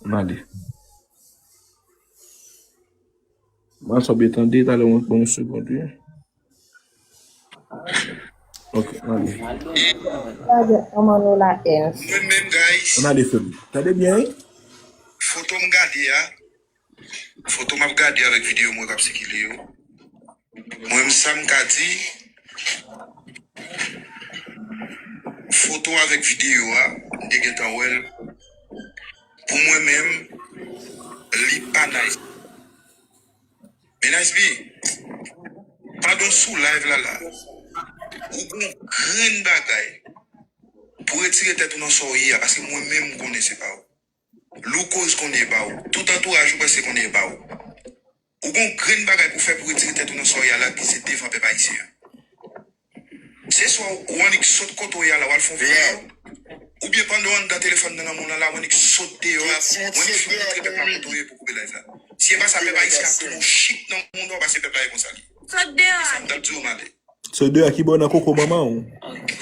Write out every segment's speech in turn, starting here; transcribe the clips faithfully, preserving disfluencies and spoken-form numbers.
Ann ale. Mwen sot byen tande, talè mwen pran yon segond, wi. Ok, ann ale. Gade kòman nou la, N. Mwen menm, guys. Ann ale, frè m. Tande byen, wi. Foto m gade a. Foto m ap gade avèk videyo mwen k ap sikile yo. Mwen menm sa m ka di, foto avèk videyo a, m te gentan wè l. Pou mwen menm, li pa nice. Men Nice B, pandan w sou live la la, ou gon grenn bagay pou retire tèt ou nan sa w ye a, paske mwen menm m konnen se pa w. Loukoz konnen e pa w. Tout antouraj ou prèske konnen e pa w. Ou gon grenn bagay pou fè pou retire tèt ou nan sa w ye a la, ki se devan pèp ayisyen an. Se swa w annik sot kote w ye a la, w al fè yon videyo, oubyen pandan w anndan telefòn nan nan men w lan la, w annik sot deyò a, w annik fin montre pèp la kote w ye pou koupe live la. Si e pa sa, pèp ayisyen ap tounen w chik nan mouda w, paske pèp la e konsa li. Sot deyò a. Se sa m t ap di w, m ale. Sot deyò a, ki bò nan koko manman w? Ok.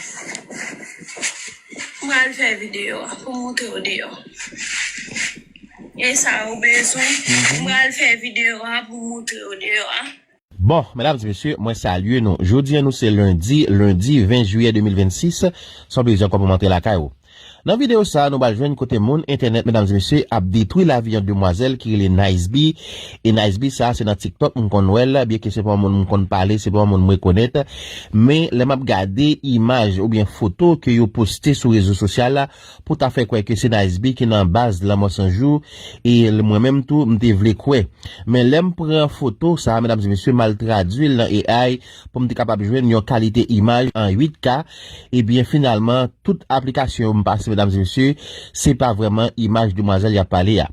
M pral fè videyo a pou montre w deyò. E sa ou bezwen? M pral fè videyo a pou montre w deyò a. Bon, medam e mesye, mwen salye nou. Jodi a nou se lendi, lendi ven jiyè de mil vennsis. Se yon plezi ankò pou m antre lakay ou. Nan videyo sa a, nou pral jwenn kote moun entènèt, medam e mesye, ap detwi lavi yon demwazèl ki rele Nice B. E Nice B sa a, se nan TikTok m konn wè l, byenke se pa yon moun m konn pale, se pa yon moun m rekonèt. Men lè m ap gade imaj oubyen foto ke yo poste sou rezo sosyal la, pou ta fè kwè ke se Nice B ki nan baz Lanmò San Jou, e l-, mwen menm tou, m te vle kwè. Men lè m pran foto sa a, medam e mesye, m al tradui l nan A I pou m te kapab jwenn yon kalite imaj an uit K, ebyen, finalman, tout aplikasyon yo m pase, medam e mesye, se pa vrèman imaj demwazèl y ap pale a.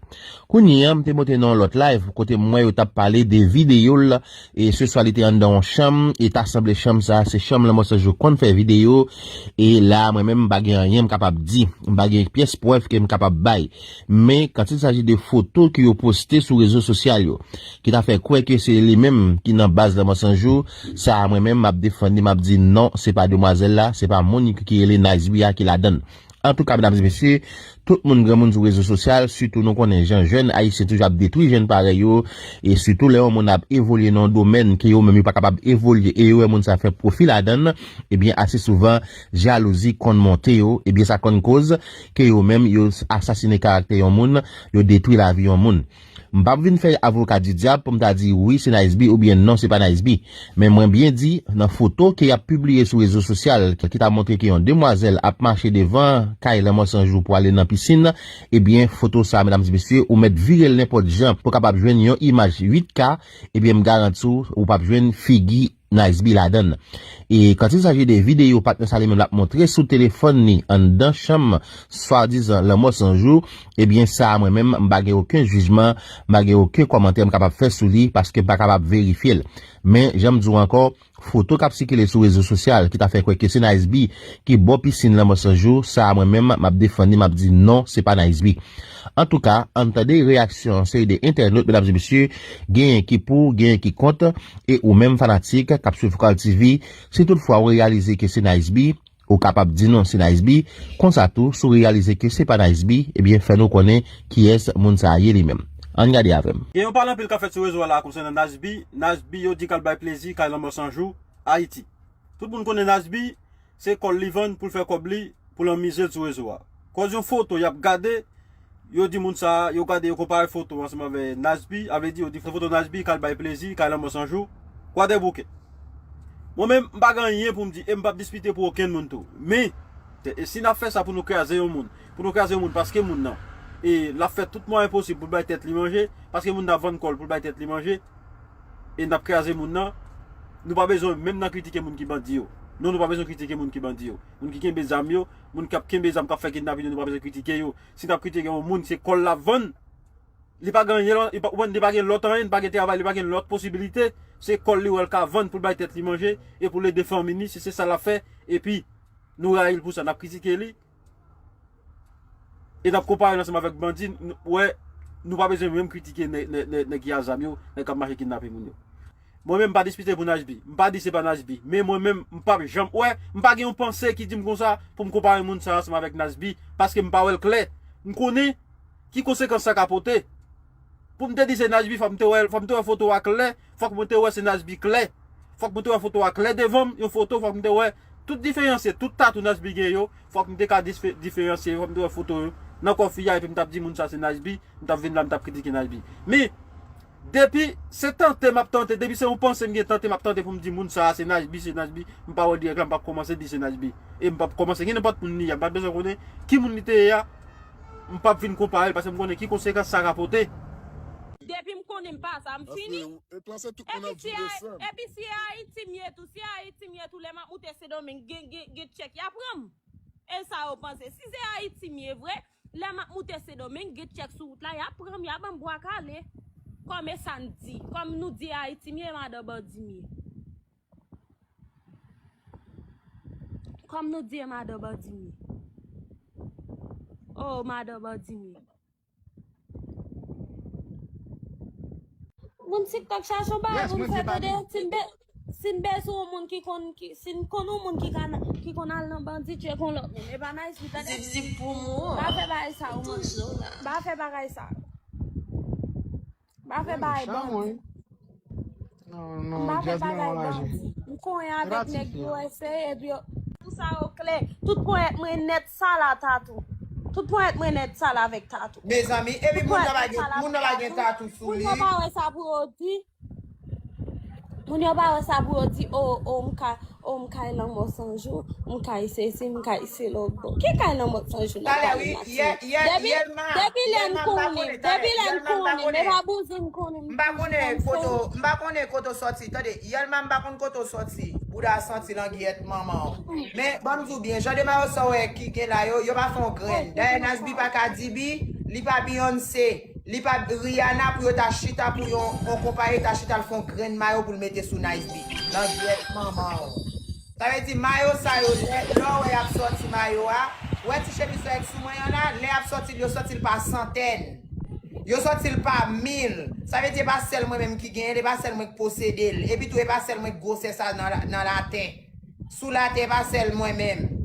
Kounye a, m te monte nan yon lòt live, kote m wè yo t ap pale de videyo l, e se swa li te anndan yon chanm, e ta sanble chanm sa a, se chanm Lanmò San Jou konn fè videyo, e la a, mwen menm, m pa gen anyen m kapab di, m pa gen pyès prèv ke m kapab bay. Men, quand il s'agit de foto ke yo poste sou rezo sosyal yo, ki ta fè kwè ke se li menm ki nan baz Lanmò San Jou, sa a mwen menm m ap defann li, m ap di non, se pa demwazèl la, se pa moun ki, ki rele Nice B a ki ladann. Antouka, medam e mesye, tout moun, granmoun sou rezo sosyal, sitou nou konnen jan jèn ayisyen toujou ap detwi jèn parèy yo, e sitou lè yon moun ap evolye nan yon domèn ke yo menm yo pa kapab evolye e yo wè moun sa fè pwofi ladann, ebyen, ase souvan, jalouzi konn monte yo, ebyen, sa konn koz ke yo menm yo asasine karaktè yon moun, yo detwi lavi yon moun. M p ap vin fè avoka di dyab pou m ta di wi, se Nice B oubyen non, se pa Nice B. Men mwen byen di, nan foto ke y ap pibliye sou rezo sosyal ki ta montre ke yon demwazèl ap mache devan kay Lanmò San Jou pou ale nan pisin, ebyen, foto sa a, medam e mesye, ou mèt vire l nenpòt jan pou w kapab jwenn yon imaj uit K, ebyen, m garanti w, ou p ap jwenn figi Nice B ladann. E quand il s'agit de videyo patnè sa li menm l ap montre sou telefòn li anndan chanm swadizan Lanmò San Jou, ebyen sa a mwen menm m pa gen okenn jijman, m pa gen okenn kòmantè m kapab fè sou li paske m pa kapab verifye l. Men, jan m di w ankò, foto k ap sikile sou rezo sosyal ki ta fè kwè ke se Nice B ki bò pisin Lanmò San Jou, sa a mwen menm m ap defann li, m ap di non, se pa Nice B. Antouka, ann tande reyaksyon yon seri de entènot, medam e mesye, genyen ki pou, genyen ki kont, e ou menm fanatik k ap swiv Kòl T V, si toutfwa ou reyalize ke se Nice B, ou kapab di non se Nice B, konsa tou, si w reyalize ke se pa Nice B, ebyen, fè nou konnen kiyès moun sa a ye li menm. Ann gade avè m. Gen yon pale anpil k ap fèt sou rezo a la konsènan Nice B. Nice B yo di k al bay plezi kay Lanmò San Jou, Ayiti. Tout moun konnen Nice B, se kòl li vann pou l fè kòb li, pou l anmize l sou rezo a. Kòz yon foto y ap gade, yo di moun sa a, yo gade, yo konpare foto ansanm avè Nice B, a vle di yo di foto Nice B k al bay plezi, k al Lanmò San Jou, Kwadèboukè. Mwen menm, m pa gen anyen pou m di, e m p ap dispite pou okenn moun tou. Men, e si n ap fè sa pou nou kraze yon moun, pou nou kraze yon moun paske moun nan, e l ap fè tout mwayen posib pou l bay tèt li manje, paske moun nan ap vann kò l pou l bay tèt li manje, e n ap kraze moun nan, nou pa bezwen menm nan kritike moun ki bandi yo. Non, nou pa bezwen kritike moun ki bandi yo. Moun ki kenbe zam yo, moun k ap kenbe zam k ap fè kidnapin yo, nou pa bezwen kritike yo. Si n ap kritike yon moun, se kò l l ap vann. Li pa gen anyen, li pa, li pa gen lòt anyen, li pa gen travay, li pa gen lòt posibilite. Se kò l li wè l ka vann pou l bay tèt li manje e pou l ede fanmi li, si se sa l ap fè. Epi, nou rayi l pou sa, n ap kritike li. E n ap konpare l ansanm avèk bandi, n-, wè, nou pa bezwen menm kritike nè-, nè-, nè-, nèg ki a zam yo, nèg k ap mache kidnape moun yo. Mwen menm, m pa dispite pou Nice B. M pa di se pa Nice B. Men mwen menm, m p ap janm, wè, m pa gen yon panse ki di m konsa pou m konpare moun sa ansanm avèk Nice B, paske m pa wè l klè. M konnen, Ki konsekans sa ka pote? Pou m te di se Nice B, fòk m te wè, fòk m te wè foto a klè, fòk mwen te wè se Nice B klè. Fòk mwen te wè foto a klè devan m, yon foto, fòk m te wè tout diferansye, tout tatou Nice B gen yo, fòk m te ka disfe-, diferansye yo, fòk m te wè foto yo nan kò fi a, epi m t ap di moun sa se Nice B, m t ap vin la, m t ap kritike Nice B. Men, depi, se tante m ap tante, depi se yon panse m gen tante m ap tante pou m di moun sa se Nice B, se Nice B, m pa wè dirèk la, m p ap kòmanse di se Nice B. E m p ap kòmanse gen nenpòt moun li ye a, m pa t bezwen konnen ki moun li te ye a, m p ap vin konpare l, paske m konnen ki konsekans sa ka pote. Depi m konnen m pa sa, m fini. Epi si a, epi si e Ayiti m ye tou, si e Ayiti m ye tou, lè m ap moute Sendomeng, gen, gen, gen tchèk, y a pran m. E sa yo panse. Si se Ayiti m ye vre, lè m ap moute Sendomeng, gen tchèk sou wout la, y a pran m, y a ban m bwa kale. Kòm e sa n di, kòm nou di e Ayiti m ye, madan bandi m ye. Kòm nou di e madan bandi m ye. Oh, madan bandi m ye. Moun TikTok chache yon bagay pou n fè tande. Si n be-, si n bezwen yon moun ki konn, ki, si n konn yon moun ki ka, ki konn al nan bandi, tcheke yon lòt moun. E pa Nice B, tande. Zip, zip pou mwen. Pa fè bagay sa yo, man. Pa fè bagay sa yo. Pa fè bagay bandi. Non, non, m pa fè bagay bandi. M konyen avèk nèg U S A epi yo. Pou sa yo klè. Tout ponyèt mwen nèt sal a tatou. Tout ponyèt mwen nèt sal avèk tatou. Mezanmi, epi moun nan pa gen, moun nan pa gen tatou sou li. Moun yo pa wè sa pou yo di. Moun yo pa wè sa pou yo di, o, o, m ka, o, m kay lanmò san jou, m kay sesi, m kay se lòt bò. Ki kay lanmò san jou nan Paris, Matin? Depi, depi lè n konnen, depi lè n konnen, men pa bouzin konnen. M pa konnen kote, m pa konnen kote w sòti. Tande, Yèlma, m pa konn kote w sòti. Bouda santi langyèt manman w. Men, ban m di w byen, jan de mayo sa w wè ki gen la yo, yo pa fè yon grenn. Dayè, Nice B pa Cardi B, li pa Beyoncé. Li pa Rihanna pou yo ta chita pou yon, yon konpayi ta chita l fè yon grenn mayo pou l mete sou Nice B. Langyèt manman w. Sa vle di mayo sa yo lè, lè w wè y ap sòti mayo a, wè ti chemiz sa yo k sou mwen an la, lè y ap sòti l, yo sòti l pa santèn. Yo sòti l pa mil. Sa vle di e pa sèl mwen menm ki genyen l, e pa sèl mwen k posede l. Epi tou e pa sèl mwen k gwosè sa nan, nan latè. Sou latè pa sèl mwen menm.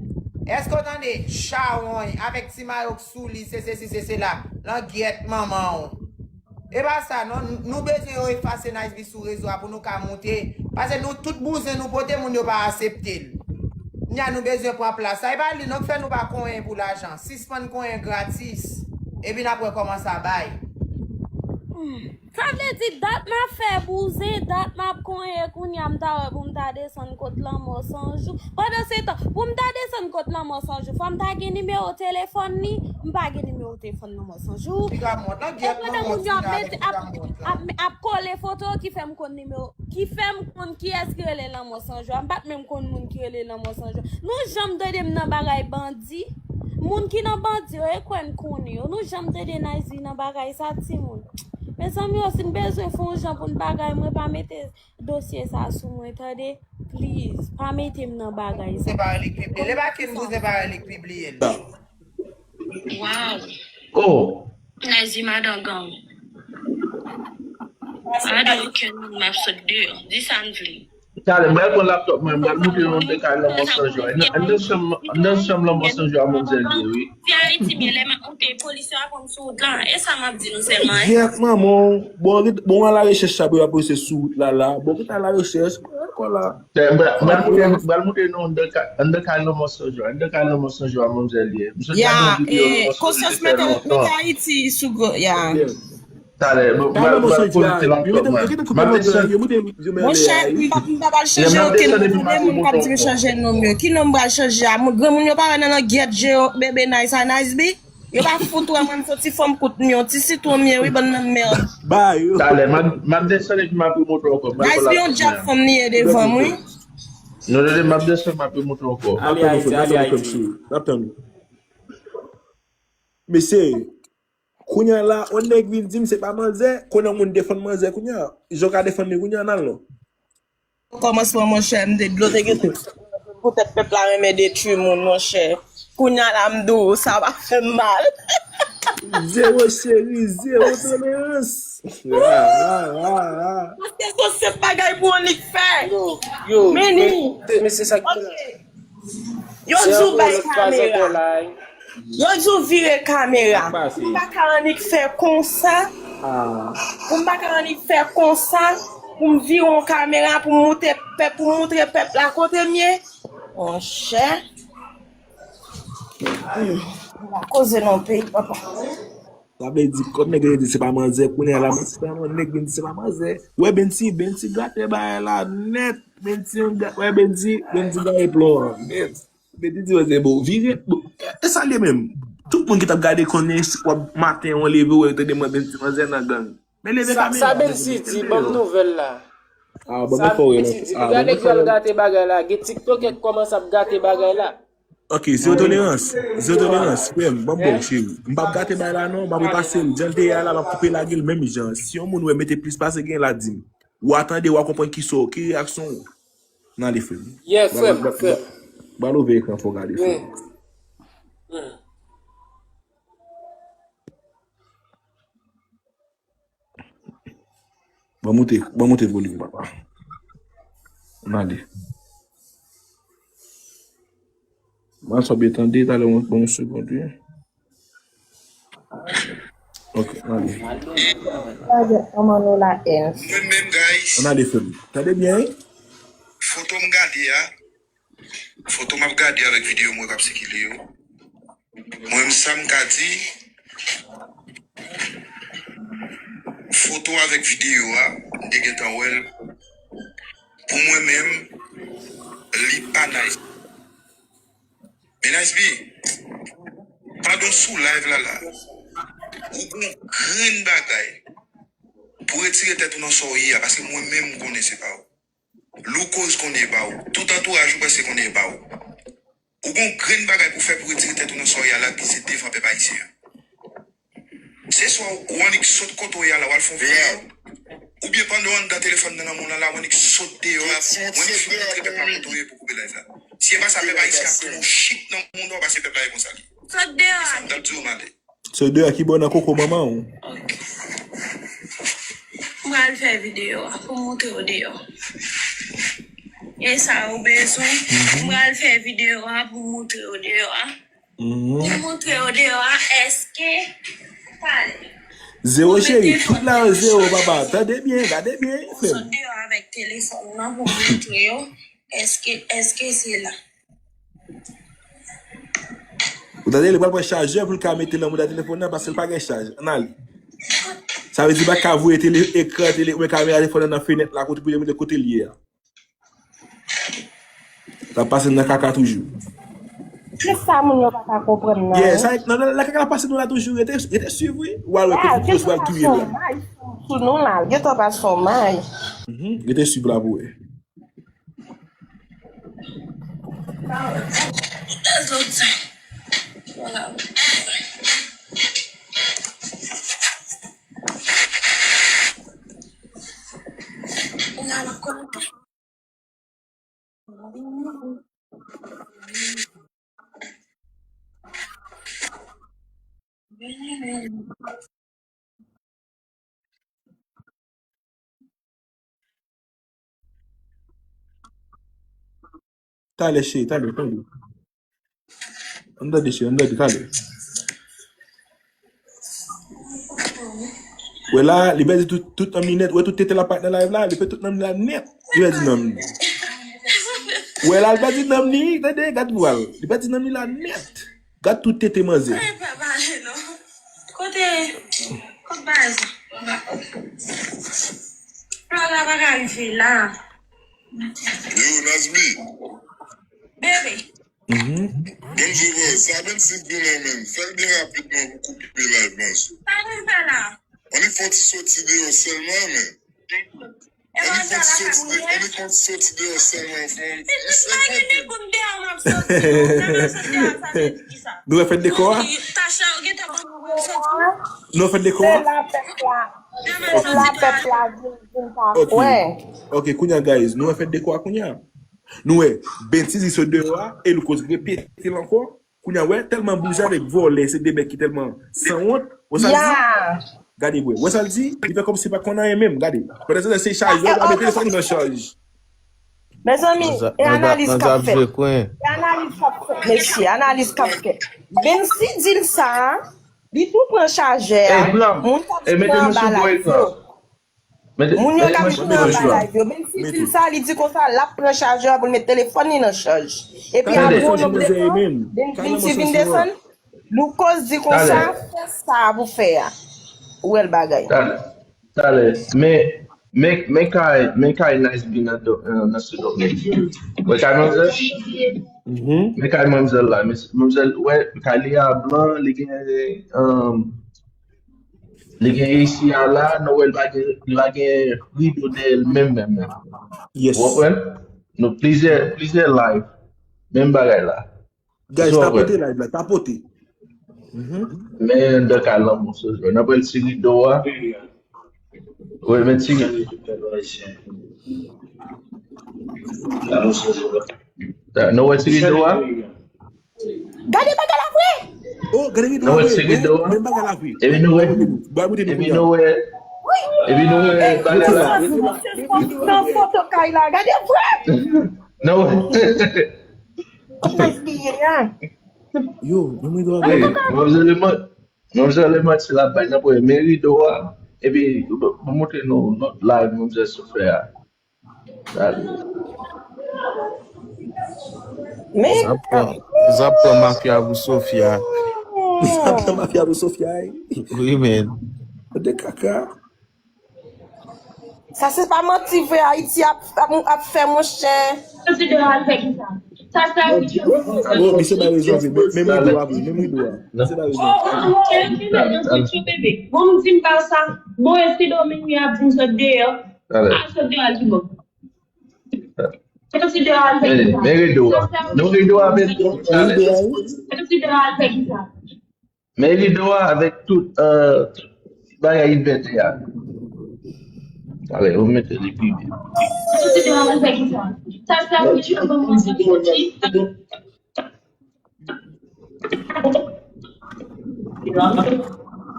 Èske w tande? Chawony, avèk ti mayo k sou li, se sesi, se sela. Langyèt manman w. E pa sa non, n-, nou bezwen yo efase Nice B sou rezo a pou nou ka moute. Paske nou, tout bouzen nou pote, moun yo pa aksepte l. Kounya nou bezwen pran plas sa. E pa li non k fè nou pa konyen pou lajan. Sispann konyen gratis. Epi n ap wè kòman sa bay. Sa vle di dat m ap fè bouzen, dat m ap konyen kounya m ta wè pou m ta desann kot Lanmò San Jou. Pandansetan, pou m ta desann kot Lanmò San Jou, fò m ta gen nimewo telefòn li, m pa gen nimewo telefòn Lanmò San Jou. E pandan moun yo ap mete, ap, ap, ap kole foto ki fè m konn nimewo, ki fè m konn kiyès ki rele Lanmò San Jou a. M pa t menm konn moun ki rele Lanmò San Jou. Nou janm tande m nan bagay bandi? Moun ki nan bandi yo, e kwè n konnen yo. Nou janm tande Nice B nan bagay sa, timoun? Mezanmi, o, si n bezwen fè yon jan pou n bagay, mwen pa mete dosye sa sou mwen, tande? Please, pa mete m nan bagay sa. Se pa li k pibliye l. E pa Ken Bouzen pa li k pibliye l. Waw. Oh. Nice B madan gang. Pa gen okenn moun m ap sot deyò. Di sa n vle. Talè, m pral pran laptop mwen, m pral montre nou anndan kay Lanmò San Jou a. Anndan chanm, anndan chanm Lanmò San Jou a, manmzèl ye, wi. Si Ayiti byen, lè m ap monte, polis yo ap pran m sou wout la. E sa m ap di nou sèlman, en. Gyèt manman w. Bon, ret-, bon, a la rechèch sa pou yo ap rese sou wout la, la. Bon, ret a la rechèch. Ankò la. M pral, m pral montre, m pral montre nou anndan kay, anndan kay Lanmò San Jou a. Anndan kay Lanmò San Jou a, manmzèl ye. M sot gade yon videyo Lanmò San Jou te fè lontan. Konsyans mete, mete Ayiti sou gwo, ya. Talè, bon, m pral, m pral konekte laptop mwen. M ap desann. Monchè, m pa, m pa pral chanje okenn moun. Gen moun k ap di m chanje non m yo. Ki non m pral chanje a? Moun, granmoun yo pa wè nan langyèt je yo, bebe Nice a, Nice B. Yo pa fout wè mwen, m se ti fanm kout m yo, ti sitwon m ye, wi, bann nan mèd. Ba yo. Talè, m ap, m ap desann epi m ap remonte ankò. M pral pran laptop mwen. Nice B yon djab fanm li ye devan m, wi. Non, tande, m ap desann, m ap remonte ankò. Ale Ayiti, ale Ayiti. N ap tann ou. Mesye, kounya la, yon nèg vin di m se pa manzè, konnen yon moun defann manzè kounya. Jan w ka defann li kounya, n al non. Kòmansman, monchè, m te, dlo te gen poutèt pèp la renmen detwi moun, monchè. Kounya la, m di w, sa va fè m mal. Zewo cheri, zewo tolerans. Ah, ah, ah, ah. Paske se yon senp bagay pou yon nèg fè. Yo, yo, men ni. Men, men se sa ki la. Ok. Yo di w bay kamera. Yo di w vire kamera. Sa k pase? Pou m pa ka annik fè konsa. Ah. Pou m pa ka annik fè konsa. Pou m vire yon kamera, pou m moutre pèp, pou m moutre pèp la kote m ye. Monchè. Hmm. M pa koze nan peyi, papa. Sa vle di, kòm nèg yo di se pa manzè, kounye a la, se pa nèg vin di se pa manzè. Wè, Benty, Benty gate bagay la nèt. Benty, wè, Benty, Benty gaye plon an nèt. Benty di manzè, bon, vire, bon, e sa l ye menm. Tout moun ki t ap gade konnen w ap maten, w leve, w tande mwen, Benty, manzè nan gang. Men leve kamera. Sa Benty di, ban m nouvèl la. Ah, bon, sa Benty di, li gade jan l gate bagay la. Gen TikTok k kòmanse ap gate bagay la. Ok, zewo tolerans. Zewo tolerans, frè m. Ban m bon, cheri. M p ap gate bagay la, non. M ap repase l. Jan l te ye a la, m ap koupe lage l menm jan. Si yon moun wè mete plis pase gen la, di m. Ou a tande, ou a konprann ki so, ki reyaksyon ou. N ale, frè m. Yeah, frè m, frè m. Ba l ouvè ekran fò w gade, frè m. Ban moute, ban moute volim, papa. Ann ale. Mwen sot byen tande, talè, ban yon segond, wi. Ok, ann ale. Mwen menm, guys. Ann ale, frè m. Tande byen, wi. Foto m gade a. Foto m ap gade avèk videyo m wè k ap sikile yo. Mwen menm sa m ka di, foto avèk videyo a, m te gentan wè l. Pou mwen menm, li pa nice. Men Nice B, pandan w sou live la la, ou gon grenn bagay pou retire tèt ou nan sa w ye a, paske mwen menm m konnen se pa w. Loukoz konnen e pa w. Tout antouraj ou prèske konnen e pa w. Ou gon grenn bagay pou fè pou retire tèt ou nan sa w ye a, l agize devan pèp ayisyen an. Se swa w annik sot kote w ye a la, w al fè yon videyo, oubyen pandan w anndan telefòn nan nan men w lan la, w annik sot deyò a, w annik fin montre pèp la kote w ye pou koupe live la. Si e pa sa, pèp ayisyen ap pran yon chit nan mouda w, paske pèp la e konsa li. Sot deyò a. Se sa m t ap di w, m ale. Sot deyò a ki bò nan koko manman w? Ok. M pral fè videyo a pou m montre w deyò. E sa ou bezwen? M pral fè videyo a pou m montre w deyò a. Pou m montre w deyò a, èske, pale. Zewo, cheri, tout la yo zewo, papa. Tande byen, gade byen, frè m. Sot deyò avèk telefòn nan pou m montre yo. Èske, èske se la? Ou tande, li pral pran chajè pou l ka mete nan mouda telefòn nan, paske l pa gen chaj. Ann ale. Sa vle di, pa ka voye tele, ekran tele, oubyen kamera telefòn nan nan fenèt la, kote pou yo mete kote l ye a. L ap pase nan kaka toujou. Se sa moun yo pa ka konprann nan, yeah, wi. Sa, nan, nan, nan kaka l ap pase nou la toujou, rete, rete swiv, wi. Ou al wè kote l pral touye la. Sou nou la, gentan pase yon may. Mhm, rete swiv la pou wè. Talè, cheri, talè, talè. Ann tande, cheri, ann tande, talè. Wè la, li pèdi tout, tout nanm li nèt. Wè tout tete l ap parèt nan live la, li pèdi tout nanm li la nèt. Li pèdi nanm li. Wè la, li pèdi nanm li, tande, gad vwa l. Li pèdi nanm li la nèt. Gad tout tete manzè. Ay, pa pale non. Kote, kot baz? Flora pa ka rive la. Yo, Nasby. Bebe. Mhm. Bonjou, bro. Sa Benty di w lan menm, fè l byen rapidman pou koupe live lan sou. Sa pou m fè la? Annik fè yon ti soti deyò sèlman, men. Annik fè yon ti soti de-, annik fè yon ti soti deyò sèlman, fè yon ti sèlman. Si m pa gen de goud deyò, m ap soti. Lè m ap soti deyò, sa vle di kisa? Nou wè fèt dekò a? Tacha, ou gentan ban mwen soti? Nou wè fèt dekò a? Se la pèp la, se la pèp la vin, vin pa kwè. Ok, kounye a, guys, nou wè fèt dekò a kounye a? Nou wè, Benty di sot deyò a, e Loukoz repete l ankò. Kounye a, wè, tèlman boujade, vòlè, se de nèg ki tèlman sanwont. Wè sa l di? Gade, wè. Wè sa l di? Li fè kòmsi pa konn anyen menm, gade. Pandan se tan, se chaj, yo, gade telefòn nan chaj. Mezanmi, e analiz k ap fèt. E analiz k ap fèt, mesye, analiz k ap fèt. Menm si di l sa, li tou pran chajè a. Moun k ap jwe anba live yo. Moun yo k ap jwe anba live yo. Menm si di l sa, li di konsa, l ap pran chajè a pou l met telefòn li nan chaj. Epi apre yon lòt letan, vin, vin, si vin desann, Lucos di konsa, fè sa pou fè a. Ou wè l bagay. Talè. Men, men, men kay, men kay Nice B nan do, nan Sendomeng. Wè kay manmzèl? Men kay manmzèl la, men manmzèl, wè, kay li a blan, li gen, um, li gen A C a la, nou wè l pa gen, li pa gen rido dèyè l menm, menm, menm. Yes. Ou konprann? Nou plizyè, plizyè live, menm bagay la. Guys, tapote live la, tapote. Men anndan kay lanmò sou jwè. N ap wè l ti rido a. Wi, men ti rido. Nou wè ti rido a? Gade bagay la vre! Oh, gade rido a vre. Nou wè ti rido a? Men bagay la vre. Epi nou wè. Epi nou wè. Epi nou wè bagay la. Nan foto kay la, gade vre! Nou wè. Yo, nou mwen dwa. Manmzèl Leman, manmzèl Leman ti la bay nan premye rido a. Epi, mwen montre nou lòt live manmzèl sou fè a. Men, zap pran, zap pran mafya pou Sofia. Zap pran mafya pou Sofia, wi. Wi, men. De kaka. Sa se pa manti vre, Ayiti ap, ap, ap fè, monchè. Konsidere al fè kisa? Sa se Ayiti. Bon, misye bay rezon vre. Men, men rido a vre, men rido a. Misye bay rezon. Oh, oh, oh, yo ki fè nan tit yo, bebe. Bon, m di m pa sa. Bon, e Sendomeng yo ap di m sot deyò. Al sot deyò al kibò? Konsidere al fè kisa? Men rido a. Non, rido a, men rido a. Konsidere al fè kisa? Men rido a avèk tout, euh, bagay invète a. Talè, ou mete li pi byen. Konsidere al fè kisa? Sa, sa, ou cheve mwen soti.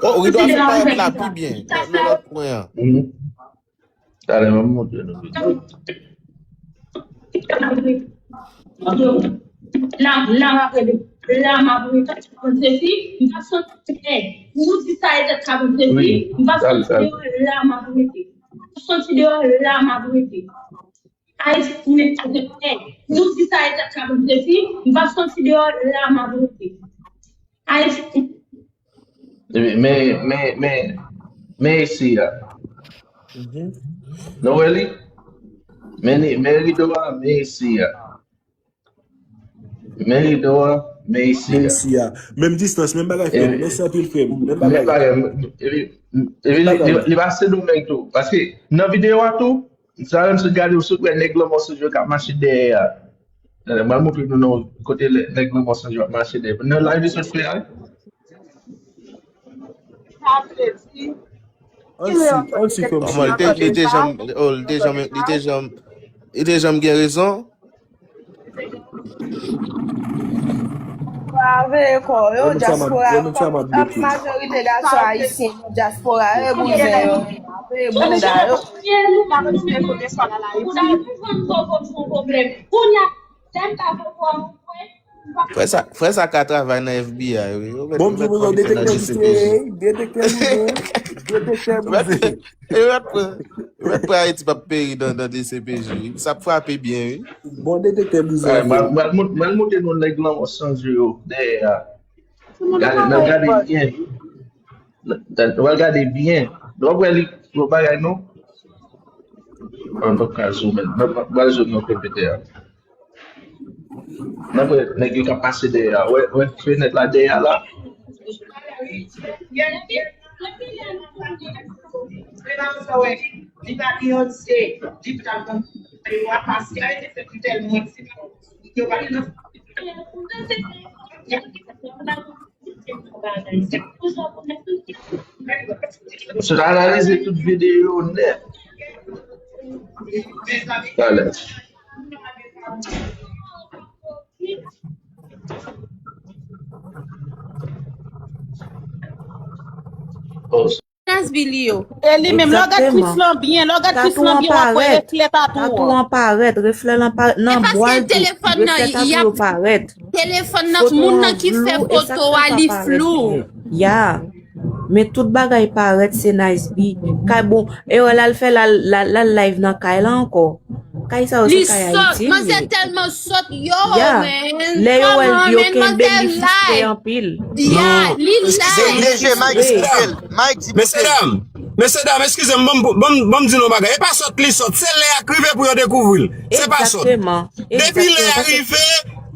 Oh, rido a fè parèt la pi byen. Nan lòt pwen an. Talè, m ap montre nou videyo. La, la, m ap rete. La, m ap rete. Konn sesi, m pa santi, eh, nou di sa e tèt ka konn sesi, m pa santi deyò, la, m ap rete. M pa santi deyò, la, m ap rete. Ayiti, men, eh, nou di sa e tèt ka konn sesi, m pa santi deyò, la, m ap rete. Ayiti. Men, men, men, men isi a. Nou wè li? Men li, men rido a, men isi a. Men rido a, men isi a. Men isi a. Menm distans, menm bagay, frè m. Mèsi anpil, frè m. Menm bagay. Epi, epi li, li, li pa Sendomeng tou. Paske nan videyo a tou, sa menm si w gade, w sot wè nèg lanmò sou yo k ap mache dèyè a. Mwen montre nou nan kote nèg lanmò sou yo ap mache dèyè. Nan live li sot fè a. Ann si, ann si, frè m. Kòman li te, li te janm, oh, li te janm, li te janm, li te janm gen rezon? Bravo, kò yo, dyaspora yo, majorite gason ayisyen yo, dyaspora yo, bouzen yo, bravo, bounda yo. Frè sa, frè sa ka travay nan F B I, wi. Bon, m di nou, detektè bouzen, detektè bouzen, detektè bouzen. E mèt pran, e mèt pran Ayiti p ap peri nan, nan D C P J, wi. Sa ap frape byen, wi. Bon detektè bouzen. Mwen, mwen, mwen montre nou nèg lanmò sanje yo dèyè a. Gade, n ap gade byen. N ap gade byen. Nou ap wè li, yon bagay, non? An, nou ka zoumen. N ap, n ap zoom yon pè pete a. N ap wè nèg yo k ap pase dèyè a. Wè, wè fenèt la dèyè a la. Sot analize tout videyo nèt. Talè. Oh. Nas Billy yo. E li menm, lè w gad kwis lan byen, lè w gad kwis lan byen, w ap wè reflè tatou an. Tatou an parèt, reflè lan parèt. Nan bwa l tou, reflè tatou yo parèt. Telefòn nan, moun nan ki fè foto a, li flou. Ya. Men tout bagay parèt se Nice B. Kay bon, e wè l al fè l al live nan kay la ankò. Kay sa yo se kay Ayiti. Li sòt, manzè tèlman sòt, yo, men. Lè yo wè l, yo kenbe l, li fristre anpil. Ya, li la. Deje, Mike, eksplikel. Mike, di. Mesye dam, mesye dam, eskize m, ban m di nou bagay. E pa sòt li sòt, se lè a k rive pou yo dekouvri l. Se pa sòt. Depi lè a rive,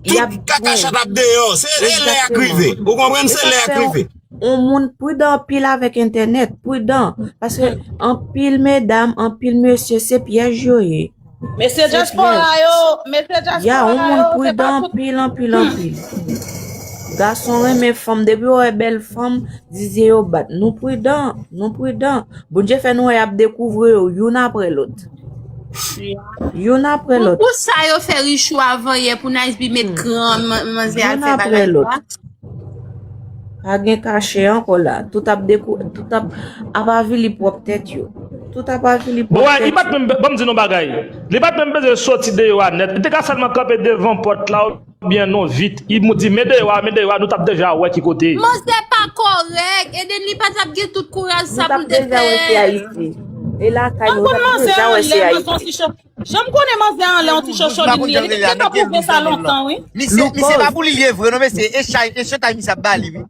tout kakachat ap deyò. Se lè a k rive. Ou konprann? Se lè a k rive. On moun pridan anpil avèk entènèt, pridan. Paske anpil medam, anpil mesye, se pyèj yo ye. Mesye dyaspora yo, mesye dyaspora yo, ya, on moun pridan anpil, anpil, anpil. Gason renmen fanm, depi yo wè bèl fanm, zizye yo bat. Nou pridan, nou pridan. Bondye fè nou wè y ap dekouvri yo, youn apre lòt. Youn apre lòt. Pou sa yo fè Richou avan yè pou Nice B met gran manzè al fè bagay la. Pa gen kache ankò la. Tout ap dekou, tout ap ap avili pwòp tèt yo. Tout ap avili pwòp tèt yo. Bon, wè, li pa t menm, ban m di nou bagay. Li pa t menm bezwen soti deyò a nèt. Li te ka sèlman kanpe devan pòt la oubyen non vit. Li di men deyò a, men deyò a, nou t ap deja wè ki kote. Manzè pa kòrèk. Eden li pa t ap gen tout kouraj sa pou l te fè. E lakay nou t ap deja wè se Ayiti. Jan m konnen manzè anlè yon ti chocho li ye, li te ka pwouve sa lontan, wi. Misye, misye pa pou li ye vre non, mesye, e chay, e chantay misye ap ba li, wi.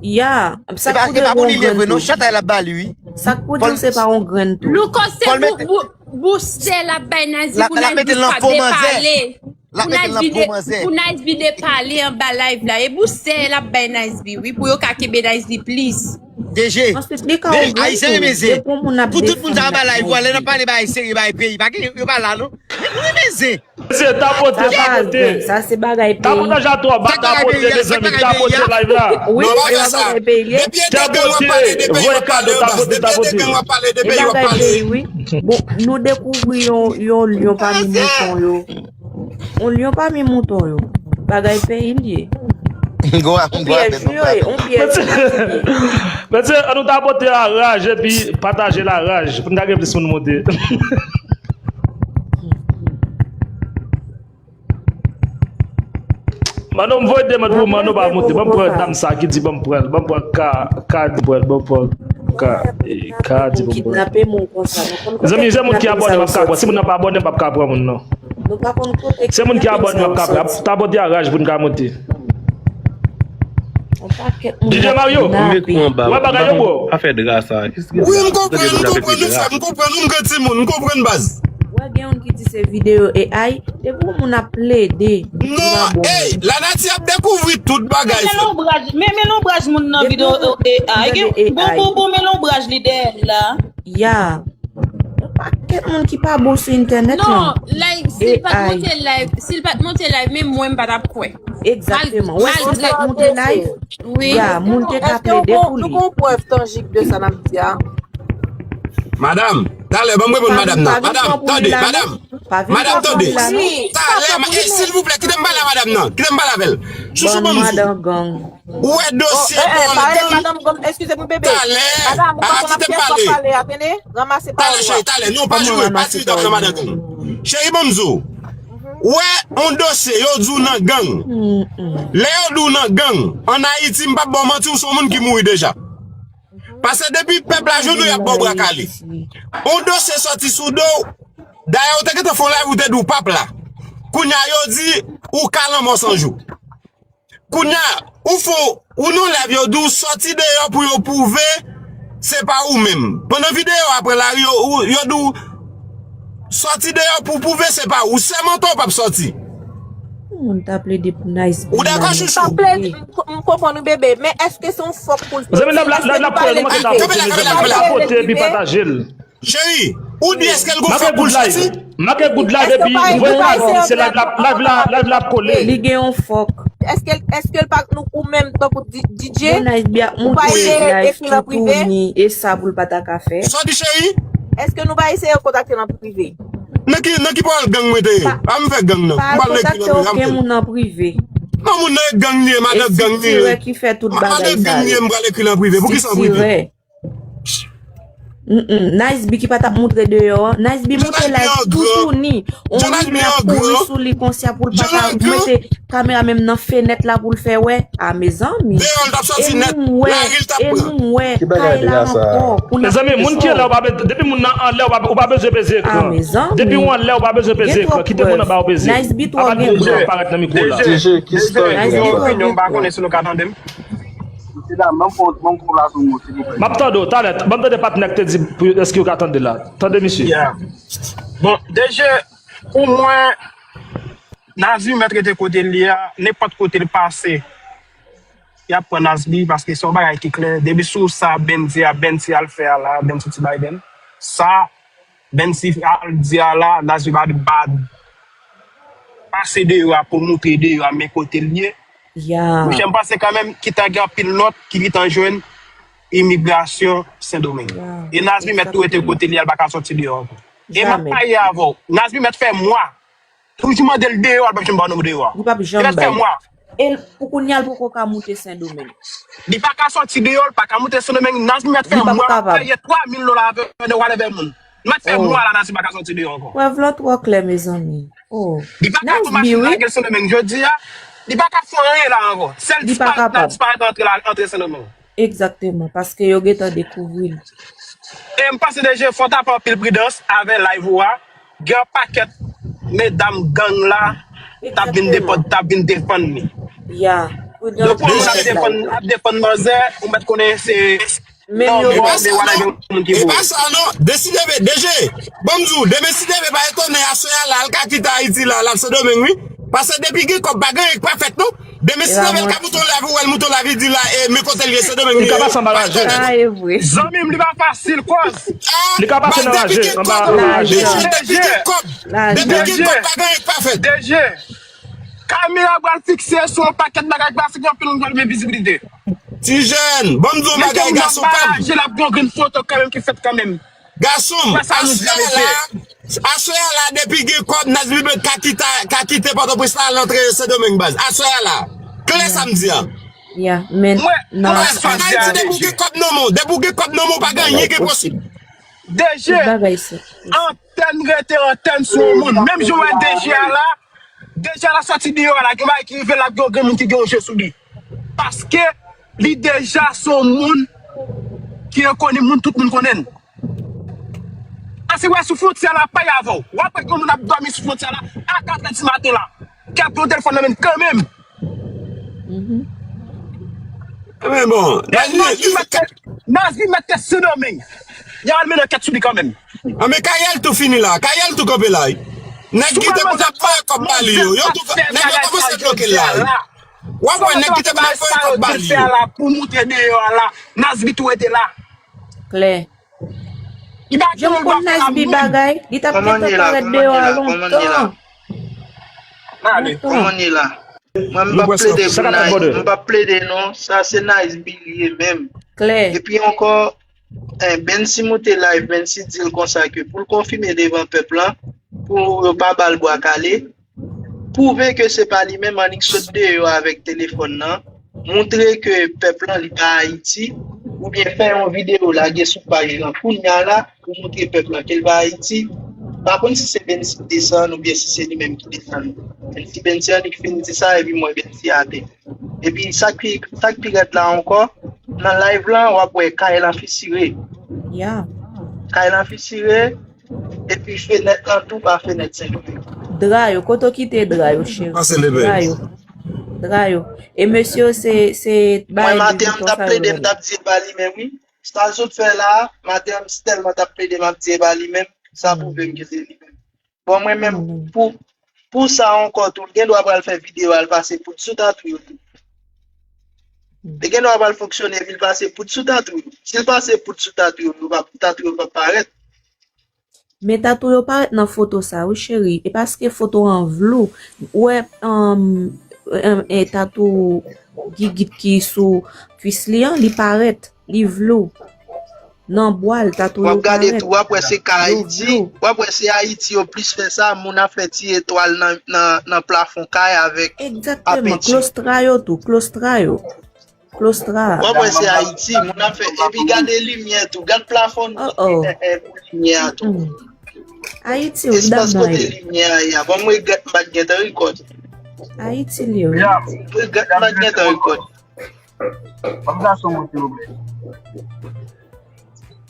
Ya, sa k pou di se pa yon grenn tou. Chantay l ap ba li, wi. Sa k pou di se pa yon grenn tou. Louko se pou boustè l ap bay Nice B pou Nice B pa depale. Pou Nice B depale anba live la. E boustè l ap bay Nice B, wi, pou yo ka kenbe Nice B plis. D J, Ayisyen renmen zen. Pou tout moun sa anba live, wè, lè n ap pale bagay serye, bagay peyi, pa gen, yo pa la, non. Men nou renmen zen. Mesye, tapote, tapote. Sa se bagay peyi. Tapotaj la twò ba, tapote, mezanmi, tapote live la. Wi, e bagay peyi li ye. Tapote, voye kado, tapote, tapote. E bagay peyi, wi. Bon, nou dekouvri yon, yon lyon pami mouton yo. On lyon pami mouton yo. Bagay peyi li ye. On pyèj yo ye, on pyèj. Mesye, ann nou tapote a raj epi pataje l a raj pou n ka gen plis moun monte. Mano, m voye demann pou Mano pa monte. Ban m pran dam sa ki di ban m pran l. Ban m pran ka, ka di pran l. Ban m pran ka, e, ka di ban m pran l. Mezanmi, se moun ki abòne m ap ka pran. Si moun nan pa abòne, m p ap ka pran moun nan. Se moun ki abòne m ap ka pran. Tapote a raj pou n ka monte. D J Mario, wè bagay yo, bro. Pa fè dra sa. Wi, m konprann, m konprann, mesye, m konprann, m granmoun, m konprann, baz. Wè, gen youn ki di se videyo A I, depi yon moun ap plede. Non, ey, lanati ap dekouvri tout bagay, frè. Men, men lonbraj, men, men lonbraj moun nan videyo A I. Gen, bon, bon, bon, men lonbraj li dèyè l la. Ya. Yon pakèt moun ki pa bon sou entènèt lan. Non, like, si l pa t monte live, si l pa t monte live, menm mwen, m pa t ap kwè. Egzakteman. Wè, si l pa t monte live, ya, moun te ka plede pou li. Nou gon prèv tanjib de sa n ap di a? Madanm, talè, ban m reponn madanm nan. Madanm, tande, madanm. Madanm, tande. Talè, silvouplè, kite m pale a madanm nan. Kite m pale avè l. Chouchou, ban m di w. Ou wè dosye Paul Gang talè. Ap kite m pale. Talè, cheri, talè. Non, pa joure, pa tire dam nan madan gang. Cheri, ban m di w. Ou wè yon dosye, yo di w nan gang. Lè yo di w nan gang, ann Ayiti, m p ap ba w manti, ou se yon moun ki mouri deja. Paske depi pèp la jwenn ou, y ap ba w bra kale. Yon dosye sòti sou do w. Dayè, ou te gentan fè yon live, ou te di w p ap la. Kounye a, yo di ou ka lanmò san jou. Kounye a, ou fè, ou nan live, yo di w sòti deyò pou yo pwouve se pa ou menm. Pandan videyo a pran lari, yo, yo di w sòti deyò pou pwouve se pa ou. Ou sèmante ou p ap sòti. Moun ta plede pou Nice B. Ou dakò, chouchou? M konprann ou, bebe, men èske se yon fòk pou l sòti? Mezanmi, live la, live la ap kole, nou manke tapote, mezanmi. Tapote epi pataje l. Cheri, ou di èske l gon fòk pou l sòti? Make good live epi voye kado, se live la, live la, live la ap kole. Li gen yon fòk. Èske, èske l pa nou ou menm tankou D J? Ou pa eseye ekri l an prive? E sa pou l pa ta ka fè. Sa w di, cheri? Èske nou pa eseye kontakte l an prive? Nan ki, nan ki pawòl gang mwen te ye? A m fè gang nan. M pral ekri l an prive. Okenn moun an prive. Non, moun nan e gang li ye, madan gang li ye. Madan gang li ye, m pral ekri l an prive. Poukisa an prive? Mm-mm. Nice B ki pa t ap moutre deyò an. Nice B monte live toutouni. On moun ap kouri sou li konsa pou l pa ka mete kamera menm nan fenèt la pou l fè wè. A mezanmi. Deyò l t ap sòti nèt. Lari l t ap pran. E nou wè kay la ankò. Mezanmi, moun ki anlè ou pa bezwen, depi moun nan anlè ou pa, ou pa bezwen peze ekran. Depi ou anlè ou pa bezwen peze ekran. Kite moun anba yo peze. Apa di moun parèt nan mikwo la. D J, D J, yon opinyon, m pa konnen si nou ka tande m. M ap tande w talè. Ban m tande patnè k te di pou, èske yo ka tande la. Tande misye. Yeah. Bon, D J, pou mwen, Nazmi mèt rete kote l ye a, nenpòt kote l pase, y ap pran Nazmi, paske se yon bagay ki klè. Depi sou sa Bendy a, Bendy al fè a la, Bendy ti Biden, sa Bendy al di a la, Nazmi pa, pa pase deyò a pou moutre deyò a men kote l ye. Monchè, m panse kanmenm ki ta gen anpil lòt ki gentan jwenn imigrasyon Sendomeng. E Nazmi mèt tou rete kote l ye a, l pa ka sòti deyò ankò. E m ap parye avè w, Nazmi mèt fè mwa. Toujou mande l deyò, l p ap janm ba w non deyò a. Li p ap janm bay. Li mèt fè mwa. E l, pou kounye a, l poko ka moute Sendomeng. Li pa ka sòti deyò, l pa ka moute Sendomeng. Nazmi mèt fè mwa, peye twa mil dola avè whatever moun. Li mèt fè mwa la, Nazmi pa ka sòti deyò ankò. Prèv lan twò klè, mezanmi. Oh. Li pa ka tou mache lage l Sendomeng jodi a. Li pa ka fè anyen la ankò. Sèl disparèt la, disparèt antre la, antre Sendomeng. Egzakteman, paske yo gentan dekouvri l. E m panse D J fò w ta pran anpil pridans avè live ou a. Gen yon pakèt medam gang la t ap vin defann, t ap vin defann li. Ya. Yo pran moun ap defann, ap defann manzè, ou mèt konnen se nòm yo, se whatever moun ki voye. E pa sa non, Deside V, D J, ban m di w, Deside V pa etone aswè a la, l ka kite Ayiti la, l ap Sendomeng wi. Paske depi gen kòb, pa gen anyen k pa fèt non. Demen si Level ka moute yon live, ou wè l moute yon live, li di la, e, men kote l ye, Sendomeng li ye. Li ka pase anba raje. Sa e vre. Zanmi m, li pa fasil, koz. Li ka pase nan raje, anba raje. Depi gen kòb, depi gen kòb, pa gen anyen k pa fèt. D J, kamera pral fikse sou yon pakèt bagay, paske gen anpil moun k ap gen vizibilite. Ti jèn, ban m di w yon bagay, gason pa m. Raje, l ap gen yon grenn foto kanmenm ki fèt kanmenm. Gason m, aswè a la, aswè a la, depi gen kòb, Nazmi mèt ka kite, ka kite Pòtoprens la, al antre Sendomeng baz. Aswè a la. Klè sa m di a. Ya, men, non. Baz, ann Ayiti, depi w gen kòb nan men w, depi w gen kòb nan men w, pa gen anyen ki enposib. D J, antèn rete antèn sou yon moun. Menm jan w wè D J a la, D J a la sòti deyò a la, gen bagay ki rive l ap gen yon grenn moun ki gen yon je sou li. Paske li deja se yon moun ki rekoni moun, tout moun konnen l. Ase wè sou fwontyè la, pay avè w. W ap wè gen moun ap dòmi sou fwontyè la a katrè di maten la. K ap pran telefòn nan men l kanmenm. Men bon, Nazmi mèt te, Nazmi mèt te Sendomeng. Y a al mennen ankèt sou li kanmenm. Anben, karyè l tou fini la. Karyè l tou kanpe la wi. Nèg ki te konn ap voye kòb ba li yo, yo tou, nèg yo kòmanse bloke l la wi. W ap wè nèg ki te konn ap voye kòb ba li yo. Pou moute deyò a la, Nazmi tou rete la. Klè. Jan m konn Nice B bagay, li t ap gentan parèt deyò a lontan. Kòman n ye la? Mwen, m p ap plede pou Nice, m p ap plede non, sa se Nice B li ye menm. Klè. Epi ankò, eh, Bensi moute live, Bensi di l konsa ke pou l konfime devan pèp lan, pou yo pa ba l bwa kale, pwouve ke se pa li menm, annik sot deyò avèk telefòn nan, moutre ke pèp lan li pa Ayiti, oubyen fè yon videyo lage sou paj lan kounye a la pou moutre pèp lan ke l pa Ayiti. M pa konn si se Bensi ki desann oubyen si se li menm ki desann. Bensi, Bensi annik fin di sa, epi m wè Bensi atè. Epi sa k pi, sa k pi rèd la ankò, nan live lan, w ap wè kay lan fisire. Ya. Kay lan fisire, epi fenèt lan tou pa fenèt Sendomeng. Dra yo, kote w kite dra yo, cheri? Dra yo. Dra yo. E mesye yo se, se bay li konsa yo rele. Mwen maten an, m t ap plede, m t ap di e pa li menm, wi. Sa l sot fè la a, maten an, m tèlman t ap plede, m ap di e pa li menm. Sa pwouve m ke se li menm. Bon, mwen menm, pou, pou sa ankò tou, l gen dwa pral fè videyo a, l pase poud sou tatou yo tou. Li gen dwa pral fonksyone, epi l pase poud sou tatou yo. Si l pase poud sou tatou yo, yo pa, tatou yo p ap parèt. Men tatou yo parèt nan foto sa, wi, cheri. E paske foto an vlou. Ou wè, um, um, e tatou Gigit ki sou kwis li an, li parèt, li vlou. Nan bwa l, tatou yo parèt. W ap gade tou, w ap wè se ka Ayiti. W ap wè se Ayiti yo plis fè sa, moun ap fè ti etwal nan, nan, nan plafon kay avèk apenti. Egzakteman, klostra yo tou, klostra yo. Klostra. Bon, mwen se Ayiti, moun ap fè. Epi gade limyè tou, gad plafon nou. Oh, oh. Limyè a tou. Mm. Ayiti, ou dam Espas kote mwen. Limyè a ye a. Bon, mwen gad, m pa t gentan rekòd. Ayiti, li yo. Ya, Mwen gad, m pa t gentan rekòd. Wap gason mwen, silvouplè.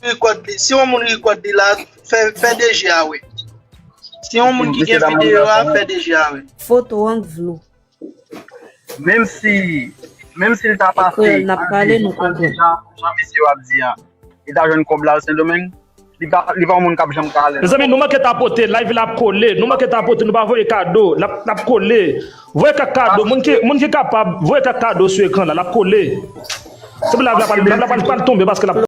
Rekòd li. Si yon moun rekòd li la, fè, fè D J a wè. Si yon moun ki gen videyo a, fè D J a wè. Foto an k vlou. Menm si, menm si l ta pase, Kreyòl n ap pale, nou konprann. Jan, jan mesye w ap di a, li ta jwenn kòb la Sendomeng, li pa, li pa yon moun k ap janm ka ale. Mezanmi, nou manke tapote, live la ap kole, nou manke tapote, nou pa voye kado, l ap, l ap kole. Voye kèk kado, moun ki, moun ki kapab, voye kèk kado sou ekran la, l ap kole. Se pou live la pral, live la pral, pral tonbe paske l ap